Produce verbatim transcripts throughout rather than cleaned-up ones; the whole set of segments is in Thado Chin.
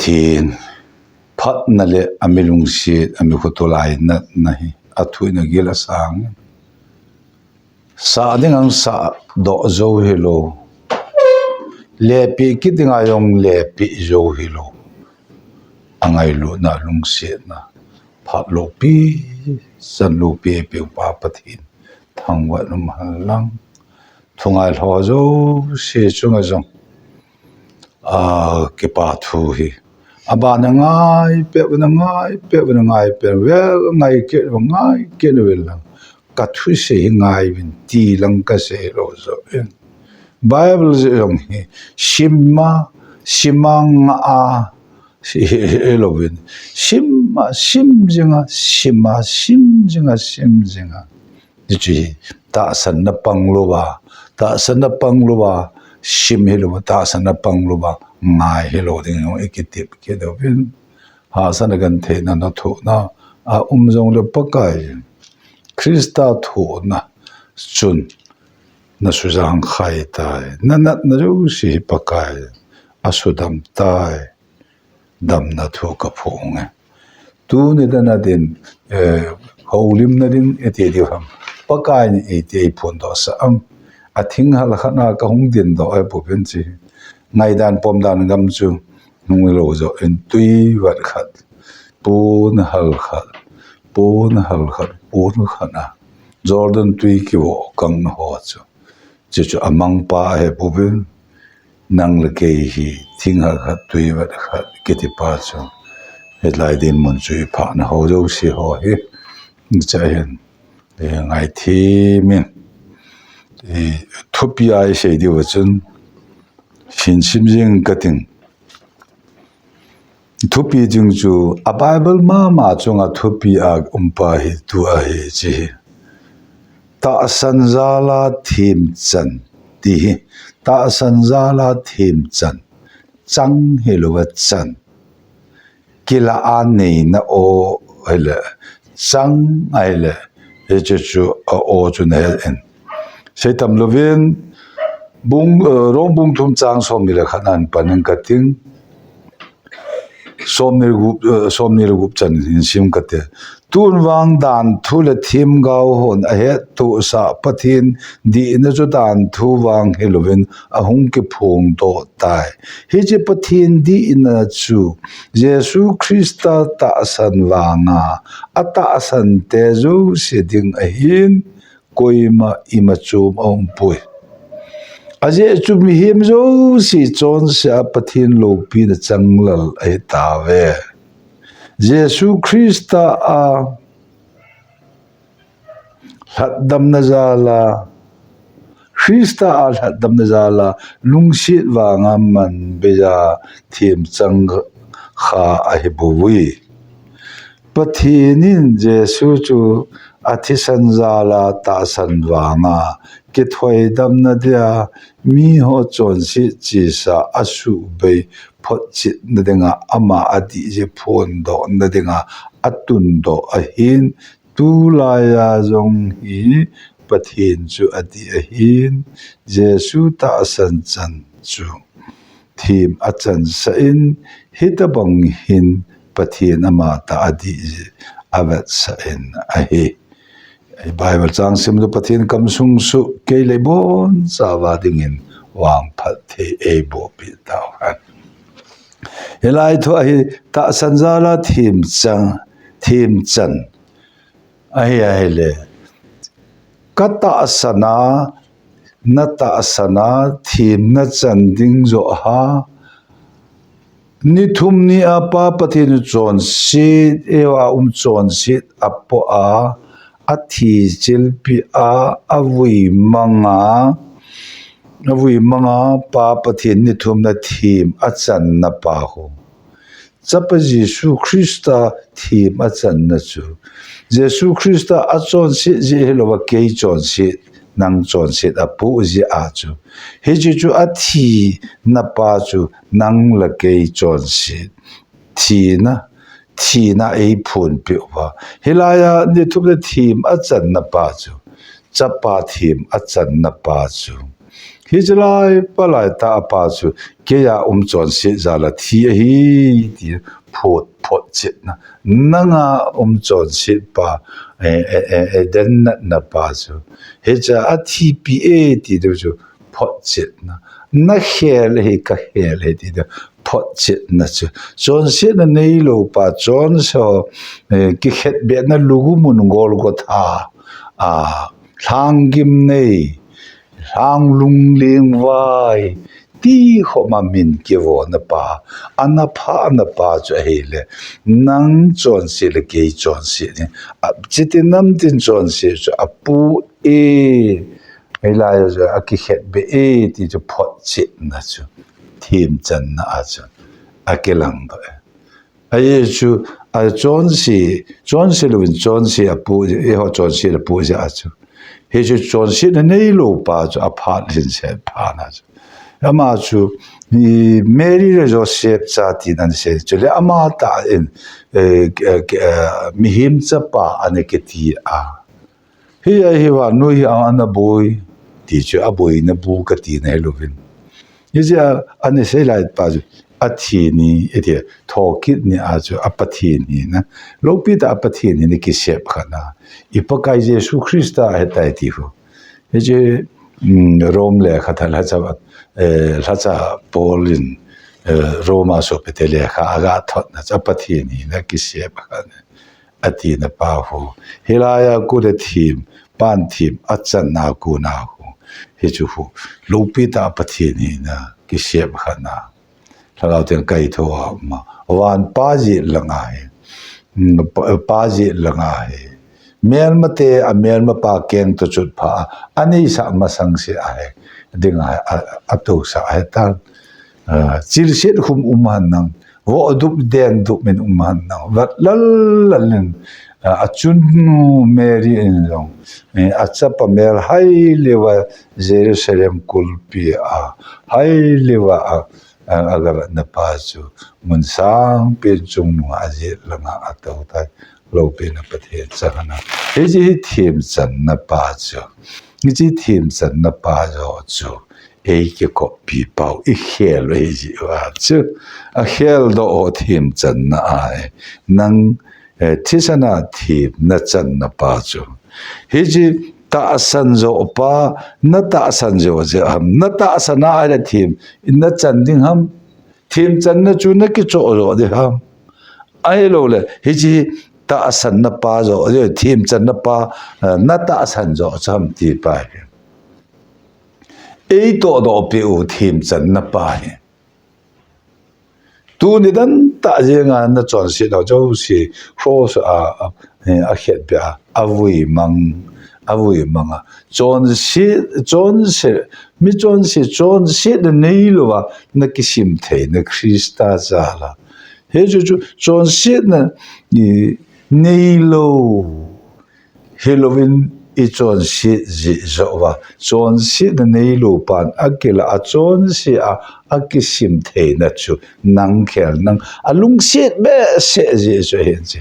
Pathen phatna le a mi lungset, a mi khotol a natna hi a thuina gil a sang. Sah ding ang sah doh jou hilou. Lepeh kit ding a jong lepeh jou hilou. A ngailutna, lungsetna, phat loupi, san loupi eipeupa Pathen thangvah in umhen lang. Thungai lhou jouse chunga jong a, kipa thu hi. A ban a ngai peh, na ngai peh, na ngai peh, vel ngai kit, ngai kit vel lang. Ka thusei hi ngai uvin ti lang ka sei lou joh in. Bible jong hi sim a, sim a nga a, si hi, hi, hi lou uvin. Sim a, sim jing a, sim a, sim jing a, sim jing a. Hichu hi tahsanna pang louva, tahsanna pang louva, sim hilou, tahsanna pang louva, ngai hilou ding jong i kitep kit uvin. Hahsatna gentheina na thohna a um jongle Pakai, Christa thohna chun na sujang khai tai, na natna jouse hi Pakai a sudam tai. Damna thu ka phong e. Tuni dana din, eh, houlimna din iti diu ham. Pakai in iti eiphondoh sah am. A thinghal khat na ka hung dindoh e pu pen chi. Ngaidan pomdan gam chu hung lou joh in tui vat khat. Pon hal khat. Pon hal khat. Pon khat na. Jordan tui kivo kang na ho chu. Chuchu a mangpa ahi pu pen. Nang le kei hi thinghal khat, tui vat khat kiti pa chu. Hilai dinmun chu i phahna ho jouse ho hi. Cha hin. Eh, ngaithem in. Eh, thupi a i sei diu a chun. Hin sim jing ka ting. Thupi ding chu a Bible mama chunga thupi a um pa hi tu ahi chi hi. Tahsan jal a themchan ti hi. Tahsan jal a themchan. Chang hilou a chan. Kila a neina o hile. Chang ahile. Hichu chu a o chu na hel in. Sei tam louvin bung, eh, Rom bung thum chang somni le khat na hin pan in ka ting. Somni le gup, eh, somni le gup chan hin sim ka te. Tun vang danthu le themgao hon a hettohsah Pathen dihna chu danthu vang hilouvin a hung kiphongdoh tai. Hiche Pathen dihna chu Jesu Christa tahsan vanga a tahsan te jouse ding ahin, koima ima chom a umpoi. Ajeh chu mihem jouse chonse a Pathen loupina changlal ahi tauve. Jesu Christa a lhatdamna jal a, Christa a lhatdamna jal a, lungset vanga manbei a themchang kha ahi bouve. Pathen in Jesu chu a thisan jal a tahsan vanga kithoidamna dia miho chonset chesa a suhbei photchetna dinga ama adih jeh phondohna dinga atundoh ahin, tulai a jong hi Pathen chu adih ahin, Jesu tahsan chan chu them achansah in, hitobang hin Pathen amatah adih jeh avetsah in ahi. Bible chang sim chu Pathen kamsung chu kei le ibonchauva dingin vangphatthei eiboh peh tauhen. Hilai thu ahi tahsan jal a themchang, themchan. Ahi, ahile. Ka tahsan a, na tahsan a, themna chan ding joh a. Ni thum ni a Pa Pathen chonset, eiho a um chonset apoh a, athi chilpeh a, avui manga, avui manga Pa Pathen ni thumna them achanna pa khu. Chapa Jesu Christa them achanna chu. Jesu Christa achonset jeh hilouva kei chonset, nang chonset apoh jeh a chu. Hiche chu athina pa chu nang le kei chonset. Thina, thina eiphonpeh uva. Hilai a ni thumna them achanna pa chu. Chapa them achanna pa chu. Hiche lai pa lai ta a pa chu, keiya um chonset jal a thi ahi, ti phot, photchetna. Nanga um chonset pa, eh, eh, eh, eh, den natna pa chu. Hichea athi pi e, ti ding chu, photchetna. Na khel ahi, ka khel ahi, ti ding, photchetna chu. Chonsetna neilou pa, chonse ho, eh, kikhetbehna lugu mun Golgotha, a, lhanggim nei, lhang lungling vai, ti khoma min kivona pa, ana phana pa chu ahile, nang chonse le kei chonse ni. A, chiti namtin chonse chu apu e, hilai a chu akikhetbeh e, ti chu photchetna chu, themchanna a chu akilang doh e. Ahi chu, a chonse, chonse louvin chonse apu, eiho chonse le pu jeh a chu. Hichu chonsetna neilou pa chu aphat lhinset phat na chu. Ama chu, i, Mary le Joseph cha tin ana sei. Chule ama tah in, eh, eh, eh, mihem chapa ana kiti a. Hi a hi vannoi hi a, ana boi, ti chu aboina bu kati na hilouvin. Hiche a, ana sei lai pa chu, athi ni, iti, thokit ni a chu, a Pathen hina. Loupi tah a Pathen hina kisem khatna. I Pakai Jesu Christa ahitai ti hu. Hiche, mm, Rome lekhathot lhacha, eh, lhacha Paul in, eh, Roma sopite lekha aga thotna chu, a Pathen hina kisem khatna. Atina pa hu. Hilai a kon a them, pan them, achanna kona hu. Hichu hu. Loupi tah a Pathen hina kisem khatna. Lhagao theng kaitho a um a. Van pa jeh lang ahi. Mm, pa, pa jeh lang ahi. Melmate a melmapa keng toh chutpha a. Aneisah masang seh ahi. Ding ahi, a, atousah ahi tan. A, chilset khum um hen lang. Vohdup dengdup in um hen lang. Vat lal lal in, a, achunnu Mary in jong, eh, achapa mel hai leuva Jerusalem kulpi a, hai leuva a, a, aga vetna pa chu mun sangpen chungnung a ajet langa atou tai. Loupina Pathen chang hen lang. Hiche hi themchanna pa chu. Hiche themchanna pa joh chu. Eikikoppi pau, ikhel u ahi jeh uva chu. Akheldoh ho themchanna ahi. Nang, eh, thisan a themna channa pa chu. Hiche tahsan joh pa, na tahsan joh jeh ham, na tahsan a ahile them, na chan ding ham, themchanna chu na kichoh joh ding ham. Ahilouleh, hiche tahsanna pa joh, themchanna pa, eh, na tahsan joh chu ham ti pa hi. Eitohdoh peh u themchanna pa hi. Tuni dan tah jenga na chonset nau jouse, cross a, a, a khetbeh a, avui mang, avui mang a. Chonset, chonset, mi chonset, chonsetna neilouva, na kisim theina Christa jal a. Hichu chu, chonsetna, i, neilou. Hilouvin i chonset jeh joh uva, chonsetna neilou pan akilah a chonse a, akisim theina chu nang khel nang alungset behseh jeh chu ahi chu.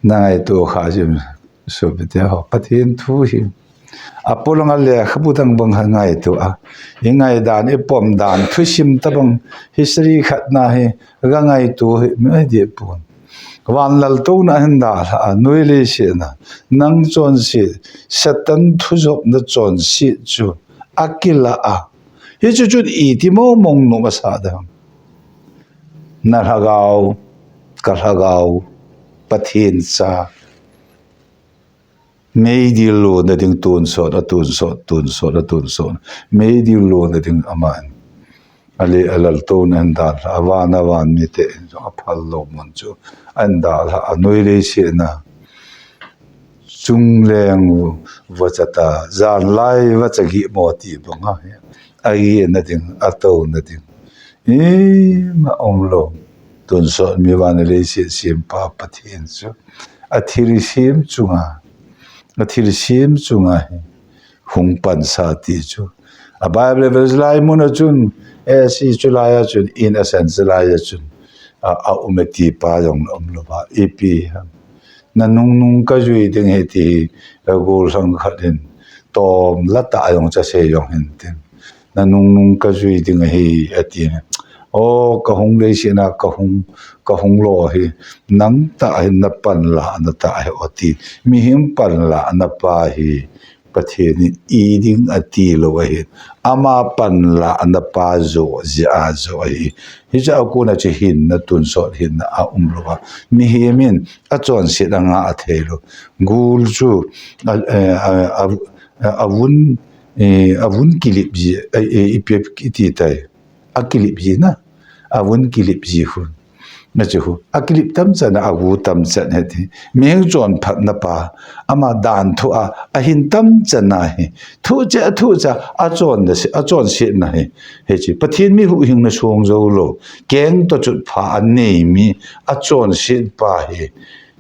Na ngaito kha jeh um sopite ho, Pathen thu hi. Apolanga lekhabu dang bang kha ngaito a. I ngaidan, i pomdan, thusim tabang, history khatna hi, ga ngaito hi, mi ai deh pon. Van laltouna ahin dalha a, noi leiset a, nang chonset, Satan thujopna chonset chu, akilah a. Hichu chun iti mong mong nom asah ding ham. Na lhagao, ka lhagao, Pathen cha. Meidil lona ding tonsot, a tonsot, tonsot, a tonsot. Meidil lona ding aman. Ale, alaltouna ahin dalha, avan, avan mite, aphal lou mun chu. Ahin dalha, anoi leiset a. Chungleng u, vachata, janlai vacha gih mo ti banga hi. Agihna ding, atouna ding. Ima umlou. Tonsot mi van le leiset sempa Pathen chu. Athilsem chunga. Athilsem chunga hi. Hung pansa ti chu. A Bible verse lai mun a chun. A si chu lai a chun. In a sense lai a chun. A, a um e ti pa jong umlou va. Ipi ham. Na nungnung ka jui ding ahi ti hi. A gollhang khat in. Tom la tah a jong cha sei jong hin tin. Na nungnung ka jui ding ahi, a ti. O, ka hung leiset a, ka hung, ka hung lo hi. Nang tah hi na panlahna tah hi, o ti. Mihem panlahna pa hi Pathen in ei ding a ti lo ahi. Ama panlahna pa jo, jia jo ahi. Hiche a kona chu hinna tonsot hinna a um lo a. Mihem in a chonset a ngah a thei lo. Gul chu a, a, a, a, a vun, eh, a vun kilip ji, eh, eh, ipi iti tai. A kilip ji na. A vun kilip ji hun. Na chu hu. A kilip tam chan a, a gu tam chan he ti. Mihem chonphatna pa. Ama dan thu a, a hin tam chan a hi. Thu che, thu cha, a chon na si, a chonset na hi. Hiche. Pathen mi huhhingna song jo lo. Keng to chut pha a nei mi. A chonset pa hi.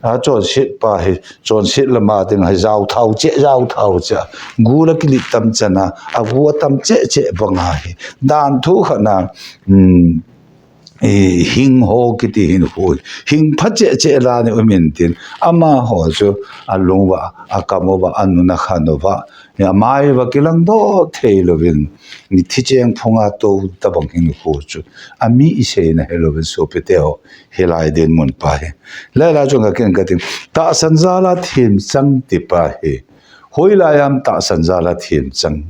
A chonset pa hi, chonset lama ding hi jao thao che, jao thao che. Gu la kilip tam chan a, a gu a tam che che banga hi. Dan thu khat na, um, i hing ho kiti hin hu. Hing pha che che la ni um in tin. Ama ho chu, a lung uva, a kam uva, a nun a khan uva. Amai uva kilang doh thei louvin. Ni thi cheng phunga to tabang hin hu chu. Ami i seina he louvin sopi te ho. Hilai dinmun pa hi. Lai lai chung ka ken ka ting. Tahsan jal a themchang ti pa hi. Hoilai ham tahsan jal a themchang.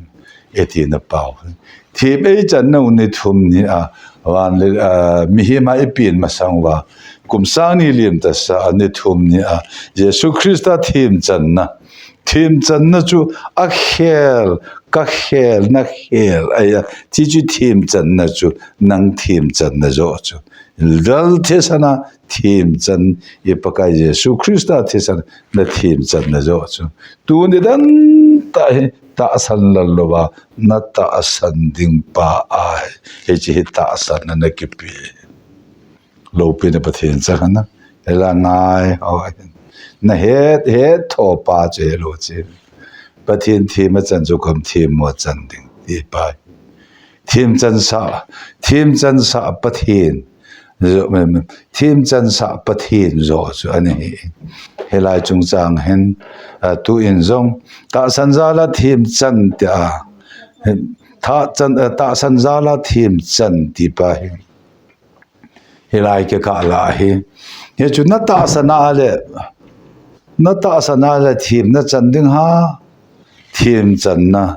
E ti na pau. Them ei channa u ni thum ni a. Van le, a, mihem a i pen masang uva. Kum sang ni lim tasa a ni thum ni a. Jesu Christa themchanna. Themchanna chu a khel, ka khel, na khel. Aya, ti chu themchanna chu, nang themchanna jo chu. Lal theisan a themchan, i Pakai Jesu Christa theisan na themchanna jo chu. Tuni dan tah hi tahsan lal louva, na tahsan ding pa ahi. Hiche hi tahsan na na kipe. Loupina Pathen chang hana. Ela ngai, o, na het, het tho pa chu he lo che. Pathen them a chan chu kom them mo chan ding. Ti pa. Themchan sa, themchan sa Pathen. Jo, me, me, themchan sa Pathen jo chu ani hi. Hilai chungchang hin, a, tu in jong, tahsan jal a themchan ti a. Tha chan, a, tahsan jal a themchan ti pa hi. Hilai ke ka la hi. Hichu na tahsan a le, na tahsan a le themna chan ding ha. Themchanna.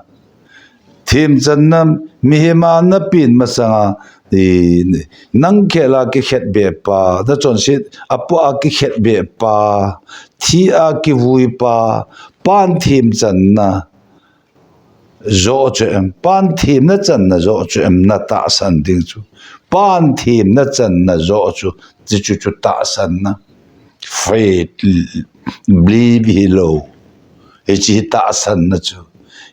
Themchanna mihem a na pen masang a, i, nang khel a kikhetbe pa, na chonset a pu a kikhetbe pa, thi a kivui pa, pan themchanna jo chu em, pan themna channa jo chu em, na tahsan ding chu. Pan themna channa jo chu, ti chu chu tahsanna. Faith, believe hi lo. Hiche hi tahsanna chu.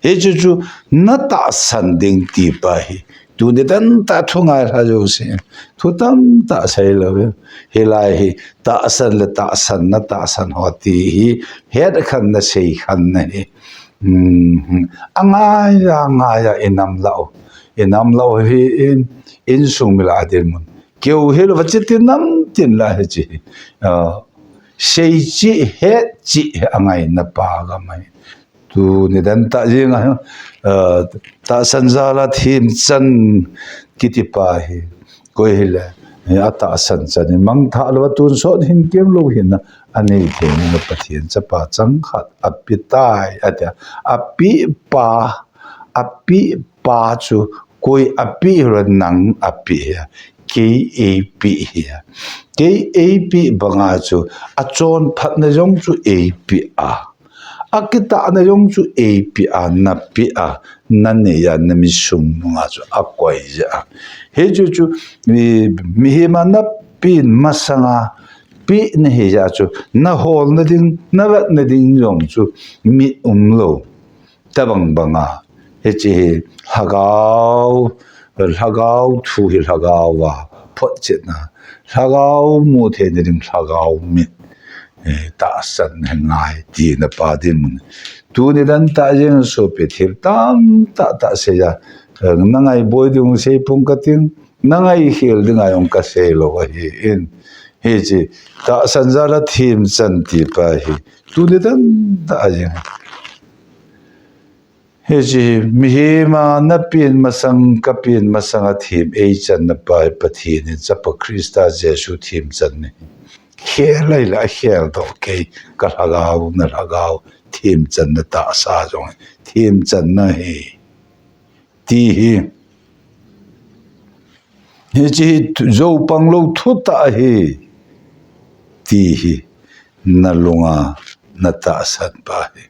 Hichu chu na tahsan ding ti pa hi. Tuni dan tah thu ngai lha jo se. Thu tamtah sei lou. Hilai hi tahsan le tahsanna, tahsan ho ti hi. Het khan na sei khan na hi. Hmm, a ngai a, ngai a, i nam lou. I nam lou hi in, insung mi la din mun. Keu hi lou va chi tin nam tin la hiche. Ah, sei chi, het chi, a ngaina pa ga mai. Tuni dan tah jing a, ah, tahsan jal a themchan kiti pa hi. Koi hile, a tahsan chan hi mangthah lou, tonsot hin kem lou hin a, a nei thei na Pathen chapa chang khat a pe tai, a tia, a pe pa, a pe pa chu, koi a pe hile nang a pe hi a, kei ei pe hi a. Kei ei pe banga chu, a chonphatna jong chu ei pe a. A kitahna jong chu ei pe a, na pe a, na nei a, na mi sung nunga chu a koi jeh a. Hichu chu, mi, mihem a na pen masang a, pe na hi jeh a chu, na holna ding, na vetna ding jong chu, mi um lou. Tabang banga. Hiche hi, lhagao, lhagao thu hi lhagao a, photchetna. Lhagao mu theina ding lhagao mit. Eh, tahsan he ngai, tina pa dinmun. Tuni dan tah jeng sopi thil tamtah tah sei a. Eh, na ngai boi ding sei pong ka ting, na ngai khel ding a jong ka sei lou ahi in. Hiche, tahsan jal a themchan ti pa hi. Tuni dan tah jeng. Hiche hi, mihem a na pen masang, ka pen masang a them ei channa pa hi Pathen in chapa Christa Jesu them channa hi. Khel ahile, akhel doh kei, ka lhagao, na lhagao, them channa tahsa jong, them channa hi. Ti hi. Hiche hi jou pang lou thutah ahi. Ti hi. Na lunga, na tahsan pa hi.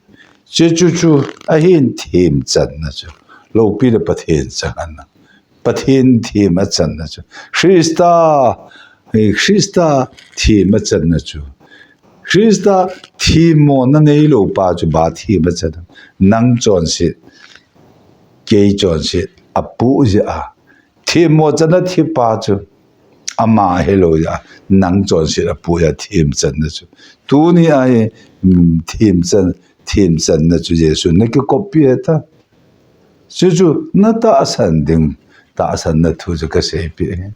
Chuche chu, chu, ahin them channa chu. Loupi le Pathen chang ana. Pathen them achanna chu. Christa, eh, Christa them achanna chu. Christa themmo na neilou pa chu ba them achanna. Nang chonset, kei chonset, apoh jeh a. Themmo channa thi pa chu. Ama hilou jeh a. Nang chonset apoh jeh a them channa chu. Tuni a hi, mm, them chan, them channa chu Jesu na kikoppi ahitai. Chuchu, na tahsan ding, tahsanna thu chu ka seipeh ahi.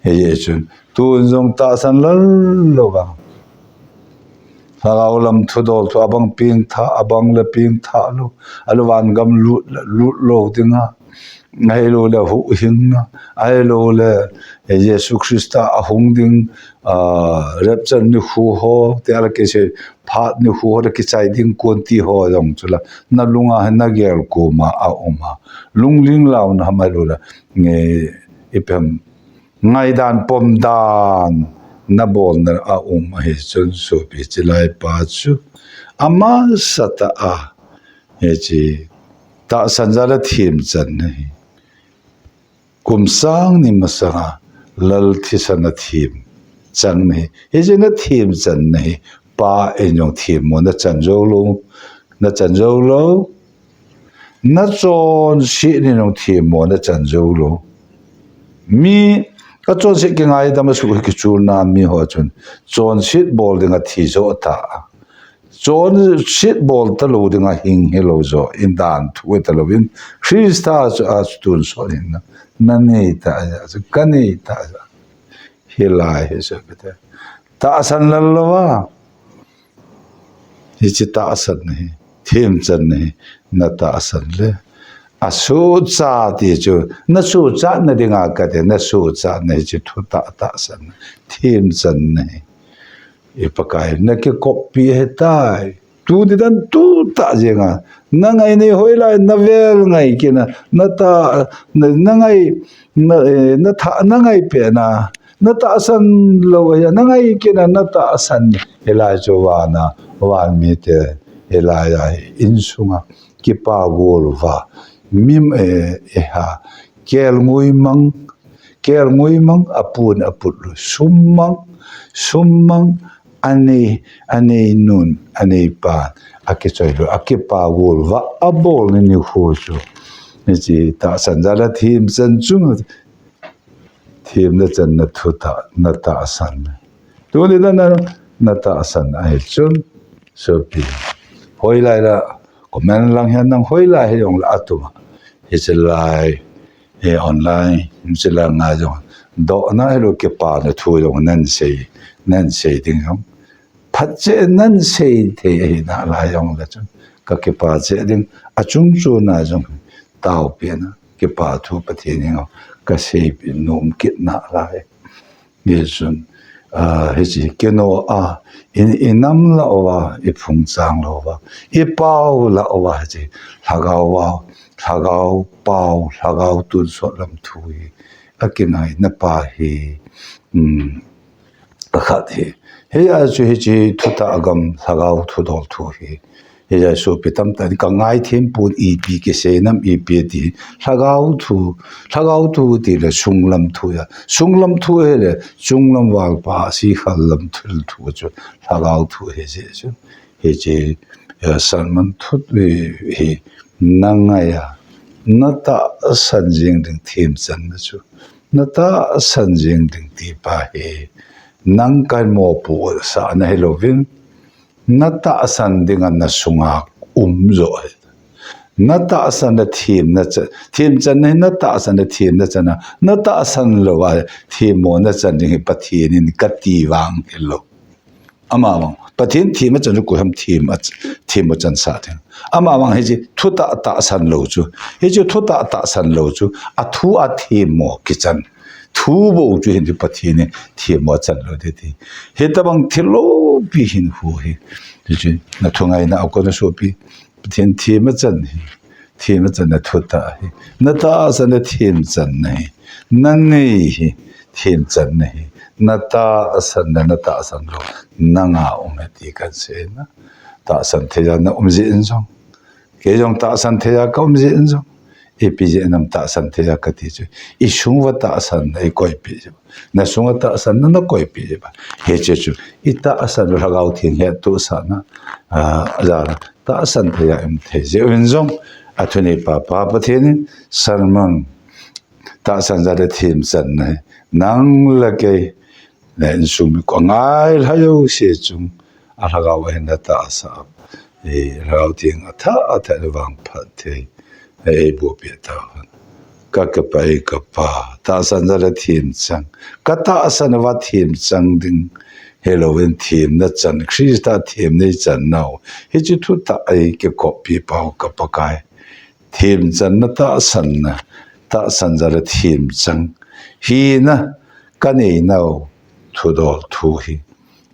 Hijeh chun, tun jong tahsan lal lou vang. Lhagao lam thudol thu abang pengthah, abang le pengthah lou. Ahilou vangam lut, lut lou dinga. Ahilou le huhhingna. Ahilou le, eh, Jesu Christa ahung ding, ah, rapture nikho ho, tia le kisei, phat nikho ho, le kichai ding kon ti ho jong chu la. Na lunga hin na gel koma aum a. Lungling launa ham ahilou le, nge, ipi ham, ngaidan pomdan na bolna aum ahi chun sopi chilai pa chu. Amasatah a, hiche, tahsan jal a them channa hi. Kum sang ni masanga lal thisan a them channa hi. Hiche na them channa hi. Pa in jong themmo na chan jou lou. Na chan jou lou. Na chonset in jong themmo na chan jou lou. Mi, ka chonset kingaidam a suh hi kichulna mi ho chun. Chonset bol dinga thi jo ta. Chonset bol talou dinga hing hilou jo, in dan thu talou in, Christa chu a chu tun sot hin na, na nei ta ja, chu ka nei ta ja. Hilai hi chu pete. Tahsan lal lou va. Hiche tahsan na hi, them channa hi, na tahsan le. Asuhcha ti chu, na suhcha na dinga kati, na suhcha na hiche thutah tahsan, them channa hi. I Pakai, na kikoppi ahitai. Tuni dan tutah jenga. Na ngai nei hoilai, na vel ngai kit na, na ta, na, na ngai, na, eh, na tha, na ngai pet na, na tahsan lou ahi, na ngai kit na, na tahsan. Hilai chu vana, van mite, hilai a, insunga, kipa gol va, mim, eh, eh, ha, kelngoi mang, Kelngoi mang, apun aput lou. Sum mang, sum mang, anei, anei nun, anei pan, akichoi lou, akipa gol va, abol ni nikho chu. Hiche tahsan jal a them chan chu, themna channa thutah, na tahsan. Tuni dan a, na tahsan ahi chun, sopi. Hoilai la, comment lang hian nang hoilai hi jong la atuma. Hiche lai, He online, hiche lai nga jong. Dohna hilou kipana thu jong nan sei, nan sei ding jong. Phat cheh nan sei thei ahi nalai jong le chun. Ka kipa cheh ding, achung chuna jong. Taopina, kipa thu Pathen in jong. Ka seipeh nom kit nalai. Hichun, ah, hiche kino a, i, i nam lou va, i phungchang lou va, i pao lou va, hiche lhagao va, lhagao pao, lhagao tonsot lam thu hi, akingaina pa hi, um, pakhat hi. Hia chu hiche thutah gam lhagao thudol thu hi. Hia chu pi tamtah ka ngaithem pon ipi kisei nam ipi ti. Lhagao thu, lhagao thu ti le sunglam thu ya. Sunglam thu hi le, sunglam valpa si khallam thu, thu chu. Lhagao thu hi je chu. Hiche, eh, sermon thut hi, hi na ngai a. Na tahsan jing ding themchanna chu. Na tahsan jing ding ti pa hi. Nang ka mopohsahna hilouvin. Na tahsan dinga na sunga um jo ahi. Na tahsan a themna cha, themchanna hi na tahsan a themna chana, na tahsan louva themmona chan ding hi Pathen in kati vang hilou. Amavang Pathen them achan chu koi ham them a, them achan sah ding. Amavang hiche thutah tahsan lou chu, hiche thutah tahsan lou chu, athu a them mo kichan. Thu bou chu hin chu Pathen in them mo achan lou ding ti. Hitabang thil loupi hin hu hi. Hichu na thungaina a kon a sopi. Pathen them achan hi, them achan na thutah hi, na tahsan na them channa hi, na nei hi, them channa hi, na tahsan na, na tahsan lou, nanga um e ti kan seina. Tahsan thei a na um jeh in jong, kei jong tahsan thei a ka um jeh in jong, ipi jeh in ham tahsan thei a kati chu, i sung uva tahsan na i koipeh jeh uva, na sung uva tahsan na na koipeh jeh uva, hiche chu i tahsan lhagao theng hettohsahna, a, ajana tahsan thei a i um thei jeh uvin jong, athunei pa, Pa Pathen in sermon tahsan jal a them channa hi, nang le kei, na insung mi ko ngai lha jouse chung, alhagao a hin na tahsa, e, lhagao theng athah athah in vangphat thei, na eiboh peh tauhen. Ka kipah e ka Pa, tahsan jal a them chang, ka tahsan uva them chang ding, hilouvin themna chan, Christa themna i chan nau, hiche thutah a i kikoppi pau ka Pakai. Them channa tahsanna, tahsan jal a them chang hina ka nei nau thudol thu hi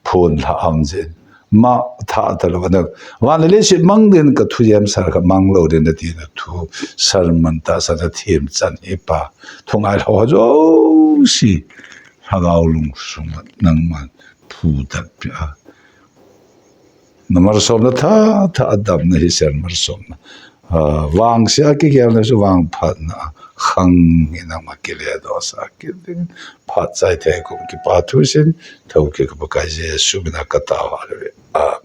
phon lha ham jeh in, ma tha talou na, van le leiset mang ding ka thu jemsa kha mang lou ding na tina thu, sermon tahsan a them chan hi Pa, thungai lhagao jouse, lhagao lungsung a nangman phudat peh a, na malsomna tha tha a damna hi sel malsomna, a, vangse a kigelna chu vangphatna a khang in nangma kiledohsah kit ding, phat chai thei kum kipa thu sin, thou kit ka Pakai Jesu mina ka tao a le ve. Amen.